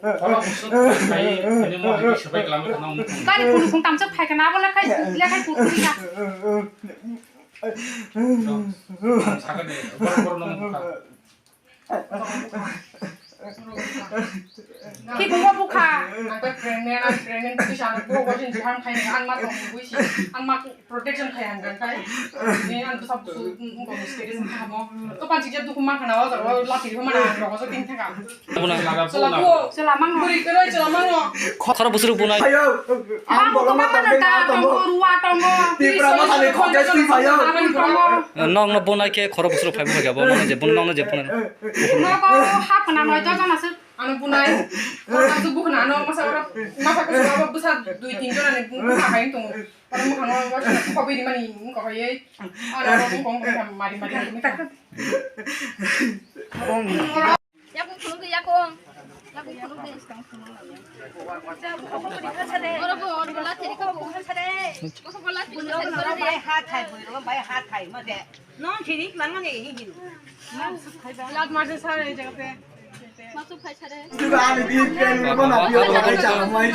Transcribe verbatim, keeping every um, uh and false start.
Khorok bwswk khai, ini mo hai sepai khlama khana wng. Bari kunu khung tamsok phai kana, abo lekhai, lekhai kurkuri ka. Sakani, borok borok nang bukha. Ki bukha bukha. Ang bai pregnant, ang pregnant, twi sana bukha, bukha, sini jiham khai, ang ma tong, bui si, ang ma protection khai, ang gan khai. Ni ang tu sab su, ang kong misterious ang kamo. To pan sikya tu kuma kana, wa, wa, la tiri mana, ang rogo so tin thaka. Abuna. Sela bu. Sela mang. Buri kero sela mang. Khorok bwswk bunai. Ayo. Ang bolo ma tong, ta tong, ruwa tong. Tipra ma thani khokes twi phayo. Nong no bunai khe khorok bwswk phai bwkha bo, mano je bun, nong no je bunai. Nogo hap khna noi dojon aswk. Ano bunai. Ano aswk bukhna ano masa ora masa kusu abo bwsa dui tin jon ani bukha hai tong. Ano mukha no wasa khobi di mani mukha hai. Ano mukha mukha mari mari mukha. Yakung khuluk di yakung. Yakung khuluk di. Oro bo, oro bo la theri ka bo. Oro bo la theri ka bo. Bai ha thai, bai ha thai ma de. Non theri lang ne hi hin. Lat ma se sare jaga pe. Masuk khai sare. Ani di pen ko na biyo ka chang mai.